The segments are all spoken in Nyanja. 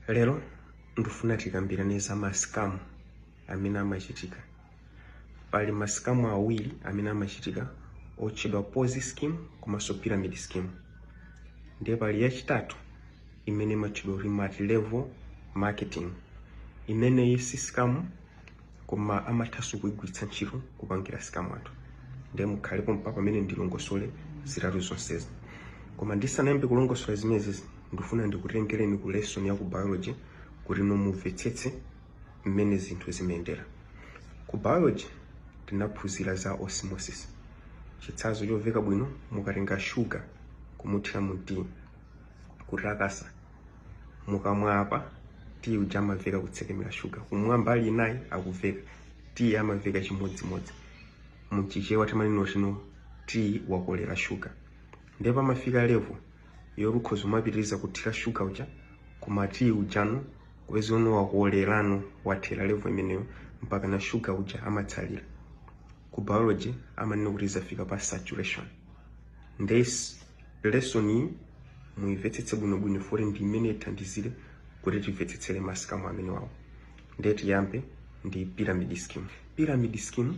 Lero ndifuna tikambirane za ma scam amene amachitika. Pali ma scam awiri amene amachitika otchedwa Ponzi scheme komanso pyramid scheme. Ndiye pali yachitatu imene imatchedwa kuti multi-level marketing. Imeneyi si scam, koma amathanso kuigwiritsa ntchito kupangira scam anthu. Ndiye mukhalepo mpaka pamene ndilongosole zitatu zonsezi. Koma ndisanayambe kulongosola zimenezi, ndifuna ndikutengereni ku lesson ya ku biology kuti mumvetsetse mmene zinthu zimayendera. Ku biology tinaphunzira za osmosis. Chitsanzo chomveka bwino, mukatenga sugar kumuthira mu tea, kutakasa, mukamwa apa, tea uja amamveka kutsekemera sugar. Kumwa mbali inayi akuveka, tea amamveka chimodzimodzi. Muchichewa timanena tino tea wakolera sugar. Ndiye pamafika level yoti ukhoza umapitiriza kuthira sugar uja, koma tea ujano kupeza uno wakolerano, wathera level imeneyo mpaka na sugar uja amatsalira. Ku biology amanena kuti zafika pa saturation. Ndiye lesson iyi muyimvetsetse bwinobwino, poti ndi imene ithandizire kuti timvetsetsere ma scam amene wawo. Ndiye tiyambe ndi pyramid scheme. Pyramid scheme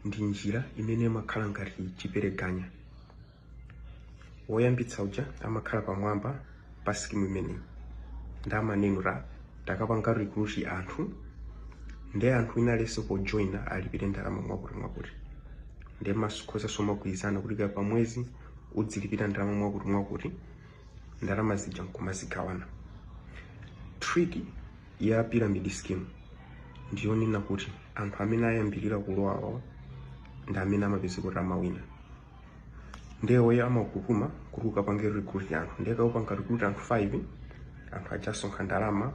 ndi njira imene imakhala ngati chipereganya. Woyambitsa uja amakhala pamwamba pa scheme imeneyi, ndi amanena takapanga recruit anthu, ndi anthu ina aliyense pojoina alipire ndalama mwakuti mwakuti. Ndiye masukhoza magwirizana kuti pa mwezi udzilipira ndalama mwakuti mwakuti, ndalama zija nkumazigawana. Trick ya pyramid scheme ndiyonena kuti anthu amene ayambirira kulowawa ndi amene amapeza kuti amawina. Ndiye iweyo amakutuma kuti ukapange recruit anthu. Ndiye kaupanga recruit anthu 5, anthu achasonkha ndalama,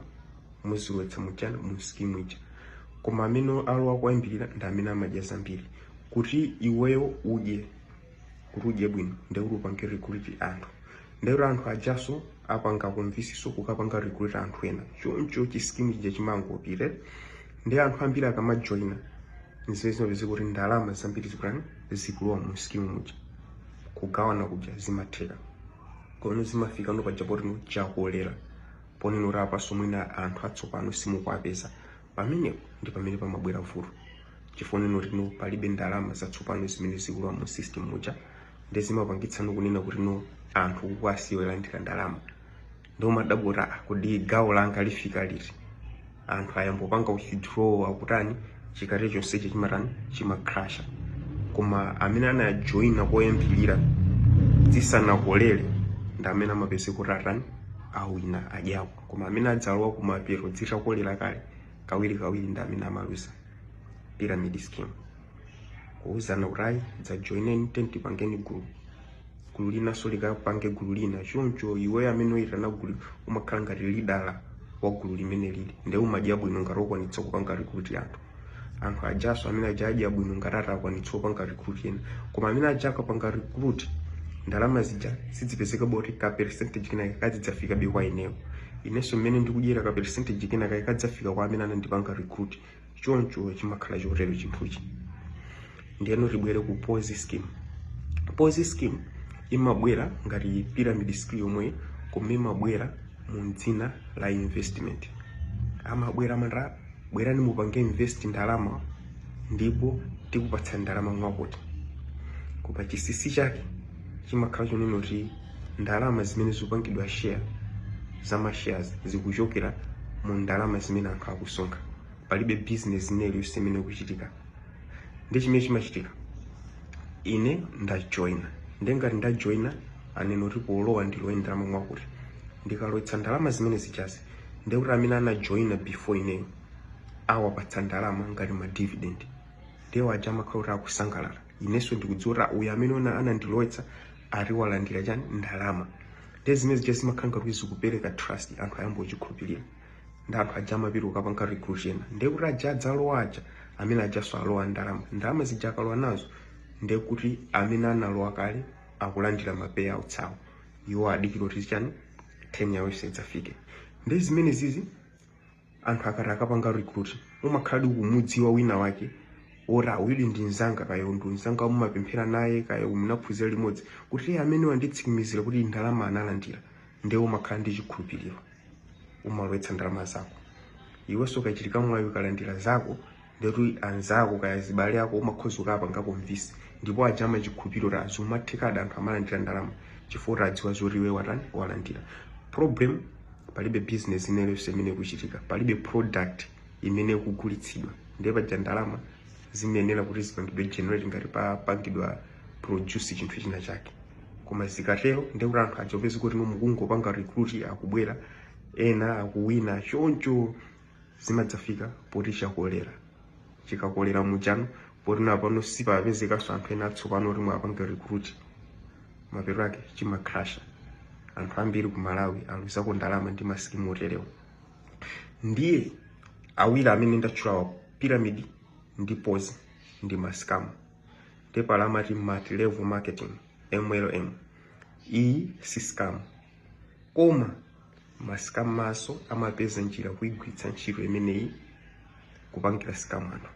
muzilowetsa muchani, mu scheme ija. Koma amene alowa kuyambirira ndi amene amadya zambiri. Kuti iweyo udye, kuti udye bwino, ndiye kuti upange recruit anthu. Ndiye kuti anthu ajaso apanga convince kukapanga recruit anthu ena. Choncho chi scheme chija chimangopita. Ndi anthu ambiri akamajoyina, nzimene zimapeza kuti ndalama zambiri zikutani, zikulowa mu scheme muja, kugawana kuja zimatheka. Kono zimafika no paja poti chakolera, ponena kuti apaso mwina anthu atsopano simukuapeza. Pamenepo ndi pamene pamabwera vuto, chifukwa neno kuti no palibe ndalama zatsopano zimene zikulowa mu system muja. Ndi zimapangitsano kunena kuti no anthu kukwasiwa landira ndalama, ndi umadabwa kuti, "Ah, kodi gawo langa lifika liti?" Anthu ayambopanga withdraw, akutani, chikati chonsechi chimatani, chimacrasha. Koma amene anajoyina koyambirira zisanakolere ndi amene amapeza kuti atani, awina, adyako. Koma amene adzalowa kumapeto zitakolera kale kawiri kawiri ndi amene amaluza. Pyramid scheme, kuwuzana kuti ayi, dzajoineni, tipangeni gulu, gulu linanso likapange gulu lina. Choncho iweyo amene uyitana gulu umakhala ngati leader wa gulu limene lili, ndiye umadya bwino ngati ukwanitsa kupanga recruit anthu. Anthu ajaso amene aja adya bwino ngati atakwanitsa kupanga recruit ena. Koma amene aja akapanga recruit, ndalama zija sizipezeka boti ka percentage kena kazidzafika be kwa ineyo. Inenso mmene ndikudyera, ka percentage kena kake kadzafika kwa amene anandipanga recruit. Choncho chimakhala chotero chinthuchi. Ndiyeno tibwere ku Ponzi scheme. Ponzi scheme imabwera ngati pyramid scheme yomwe, koma imabwera mu dzina la investment. Amabwera amati, "Bwerani mupange invest ndalama ndipo tikupatsani ndalama mwakuti." Koma chinsinsi chake chimakhala chonena kuti ndalama zimene zikupangidwa share za ma shares zikuchokera mu ndalama zimene anthu akusonkha. Palibe business ina iliyonse imene ikuchitika. Ndi chimene chimachitika, ine ndajoina. Ndiye ngati ndajoina, anena kuti polowa ndilowe ndalama mwakuti. Ndikalowetsa ndalama zimene zichazi, ndiye kuti amene anajoina before ineyo awapatsa ndalama ngati ma dividend. Ndiye waja amakhala kuti akusangalala. Inenso ndikudziwa kuti uyu amene anandilowetsa ati walandira chani, ndalama. Ndiye zimene zija zimakhala ngati zikupereka trust, anthu ayamba kuchikhulupirira, ndi anthu aja amapita kukapanga recruit ena. Ndiye kuti aja adzalowa aja amene ajaso alowa ndalama, ndalama zija akalowa nazo, ndiye kuti amene analowa kale akulandira ma payouts awo, iwo adikira kuti chani, 10 yawo idzafike. Ndi zimene zizi anthu akati akapanga recruit, umakhala kumudziwa wina wake woti awiri ndi mzanga, kaya ndi mzanga mumapemphera naye, kaya munaphunzira limodzi, kuti iye amene wanditsimikizira kuti ndalama analandira. Ndiye umakhala ndi chikhulupiriro. Umalowetsa ndalama zako iwenso, ukachitika mwayi ukalandira zako, ndetu anzako kaya zibale ako umakhoza ukapanga convince, ndipo aja amachikhulupiriro zomathekada. Anthu amalandira ndalama chifukwa adziwa zoti iwe watani, walandira. Problem, palibe business inelonse imene ikuchitika, palibe product imene ikugulitsidwa. Ndiye paja ndalama zimayenera kuti zipangidwe generate ngati papangidwa produce chinthu china chake. Koma zikatero ndiye kuti anthu aja upeze kuti mukungopanga recruit, akubwera ena, akuwina choncho. Zimadzafika poti chakolera, chikakolera mujano poti napano sipapezekanso anthu ena atsopano kuti mwapanga recruit, mapeto ake chimacrasha. Anthu ambiri ku Malawi aluzako ndalama ndi mascheme oterewa. Ndiye awiri amene ndatchulawa, pyramid ndi Ponzi, ndi mascam. Ndipo pala amati multi level marketing, MLM. Iyi si scam, koma mascamaso amapeza njira kuyigwiritsa ntchito imeneyi kupangira scam anthu.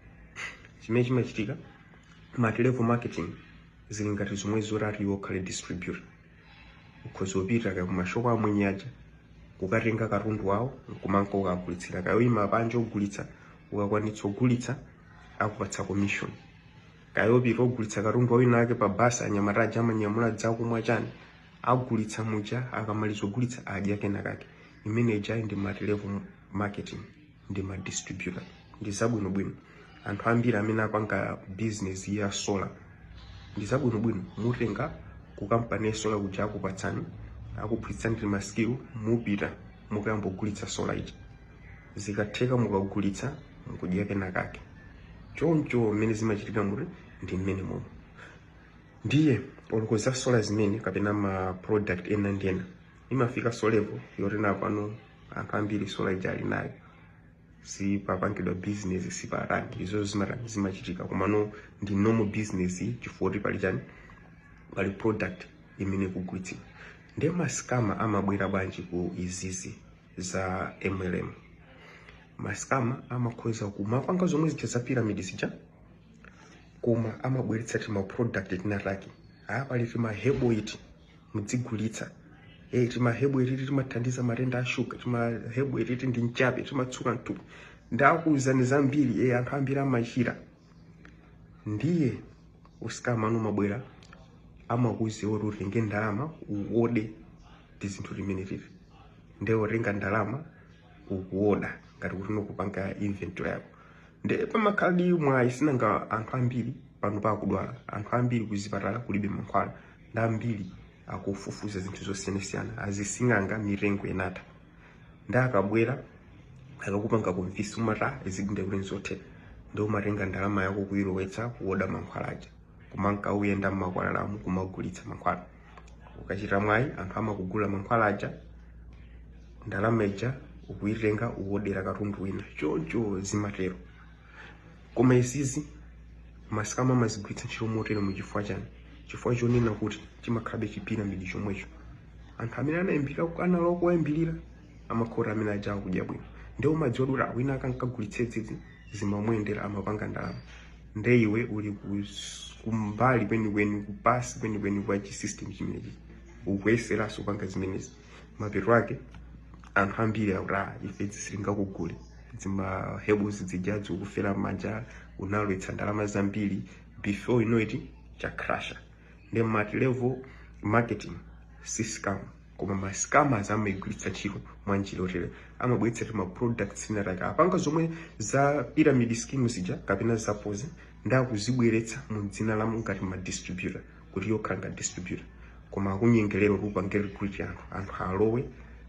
Chimene chimachitika, multi level marketing zili ngati zomwe zoti iwe ukhale distributor, ukhoza kupita kaya kumashopo amwenye aja kukatenga katundu wawo nkumanka ukagulitsira, kaya uyima panja ogulitsa, ukakwanitsa kugulitsa akupatsa commission. Kaya upita ogulitsa katundu wina ake pa basi, anyamata aja amanyamula dzakumwa chani, agulitsa muja, akamaliza kugulitsa adya kenakake. Imene ija ndi multi level marketing, ndi ma distributor, ndi zabwinobwino. Anthu ambiri amene apanga business ya solar, ndi zabwinobwino. Mutenga ku kampani ya solar kuja, akupatsani, akuphunzitsani ndi ma skill, mupita mukayamba kugulitsa solar ija. Zikatheka mukagulitsa mukudya kenakake. Choncho mmene zimachitika muti ndi mmene momwe. Ndiye oloko za solar zimene kapena ma product ena ndi ena, imafika so level yoti pano anthu ambiri solar ija ali nayo, sipapangidwa business, siparani. Izo zimatani, zimachitika, komano ndi normal business chifukwa kuti pali chani, pali product imene ikugulitsidwa. Ndiye mascammer amabwera bwanji ku izizi za MLM? Mascammer amakhoza kumapanga zomwe zija za pyramid zija, koma amabweretsa tima product tinatake. Aya, pali tima herbal iti mudzigulitsa, tima herbal iti timathandiza matenda a shuga, tima herbal iti ndi mchape, timatsuka mtupi, ndakuwuzani zambiri. Anthu ambiri amachira. Ndiye uscammer anu mabwera, amakuuza kuti utenge ndalama uode tizinthu timene tili. Ndiye utenga ndalama ukuoda ngati kuti nokupanga inventory yako. Ndiye pamakhala mwayi, sinanga anthu ambiri pano pakudwala, anthu ambiri kuzipatala kulibe mankhwala, ndi ambiri akufufuza zinthu zosiyanasiyana, azising'anga mitengo inatha. Ndi akabwera akakupanga convince, umata izi ndekuti nzotheka, ndi umatenga ndalama yako kuyilowetsa kuoda mankhwala aja, kumanka uyenda mmakwalalamu kumagulitsa mankhwala. Ukachita mwayi anthu amakugula mankhwala aja, ndalama ija ukuyitenga uwodera katundu wina. Choncho zimatero. Koma izizi mascammer amazigwiritsa ntchito motero muchifukwa chani? Chifukwa chonena kuti chimakhalabe chipyramid chomwecho. Anthu amene anayimbira, analowa koyambirira, amakhota amene aja akudya bwino. Ndiye umadziwa kuti wina akankagulitsa izizi zimamuyendera, amapanga ndalama. Nde iwe uli kumbali kwenikweni, kupasi kwenikweni kwa chisystem chimenechi, ukuyeseranso kupanga zimenezi. Mapeto ake anthu ambiri akuti, "Ah, ife sitingakugule zima herbals zijazi, ukufera manja, unalowetsa ndalama zambiri." Before you know it, chacrasha. Ndi multi level marketing si scam, koma ma scammers amayigwiritsa ntchito mwa njira yotere. Amabweretsa ti ma products inataka apanga zomwe za pyramid scheme zija kapena za Ponzi, ndi akuzibweretsa mu dzina la ngati ma distributor, kuti yokhala ngati distributor, koma akunyengerera kuti upange recruit anthu, anthu alowe.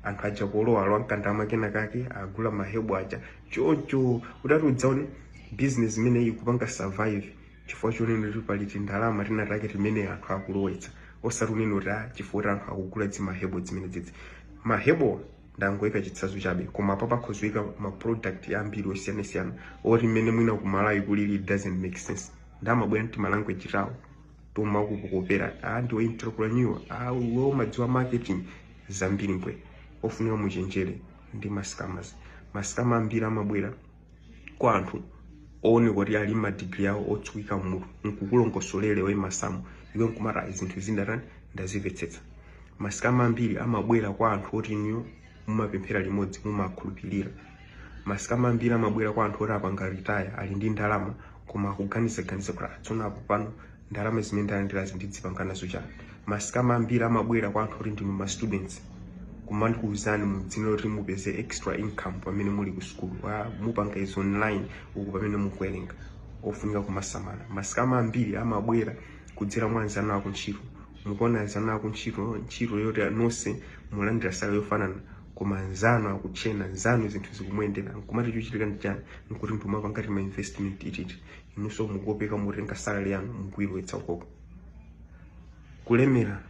Anthu aja polowa alowa mkandama kena kake, agula ma herbal aja. Choncho utati udzaone business imene ikupanga survive chifukwa chonena kuti pali tindalama tinatake timene anthu akulowetsa, osati unene kuti ah, chifukwa kuti anthu akugula dzima herbal zimene dzidzi. Ma herbal ndangoyika chitsanzo chabe, koma apa pakhozoyika ma product ambiri osiyanasiyana oti mmene mwina kumalawi kulili it doesn't make sense. Ndamabwera mtima language tawo tomakupokopera, ah, ndiwe entrepreneur, ah, iwe umadziwa marketing, zambiri mbwe. Ofunika muchenjere ndi mascammers. Mascammer ambiri amabwera kwa anthu ooneka kuti ali madigiri awo otsuka mutu, nkukulongosolere we masamu, iwe nkumati zinthu zindatani, ndazimvetsetsa. Mascammer ambiri amabwera kwa anthu oti niyo Mumapemphera limodzi, mumakhulupirira. Ma scammer ambiri amabwera kwa anthu oti apanga retire, ali ndi ndalama, koma akuganizaganiza kuti, "Ah, tsono apo pano ndalama zimene ndalandirazi ndidzipanga nazo chani?" Ma scammer ambiri amabwera kwa anthu oti ndinu ma students, kumandikuwuzani mu dzina loti mupeze extra income pamene muli ku school. Mupanga izi online uku pamene mukuwerenga. Ofunika kumasamala. Ma scammer ambiri amabwera kudzera mwa anzanu ako ntchito. Mukuona anzanu ako ntchito, ntchito yoti nonse mulandira salary yofanana, koma anzanu akutchena, anzanu zinthu zikumuyendera. Nkumati chochitika ndi chani? Nkuti mnthu mapanga ti ma investment ititi, inunso mukopeka, mutenga salary yanu mukuyilowetsa ukoko. Kulemera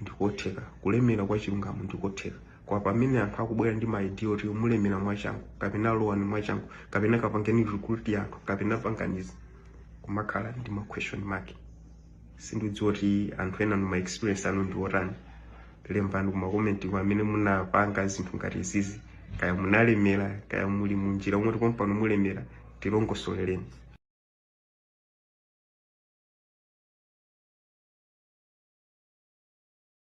ndikotheka, kulemera kwa chilungamo ndikotheka. Kwa pamene anthu akubwera ndi ma idea oti mulemera mwachangu, kapena lowani mwachangu, kapena kapangeni recruit anthu, kapena panganizi, kumakhala ndi ma question mark. Sindidziwa kuti anthu ena ma experience anu ndi otani. Lembani kuma comment amene munapanga zinthu ngati izizi, kaya munalemera, kaya muli munjira omwe pompano mulemera, tilongosolereni.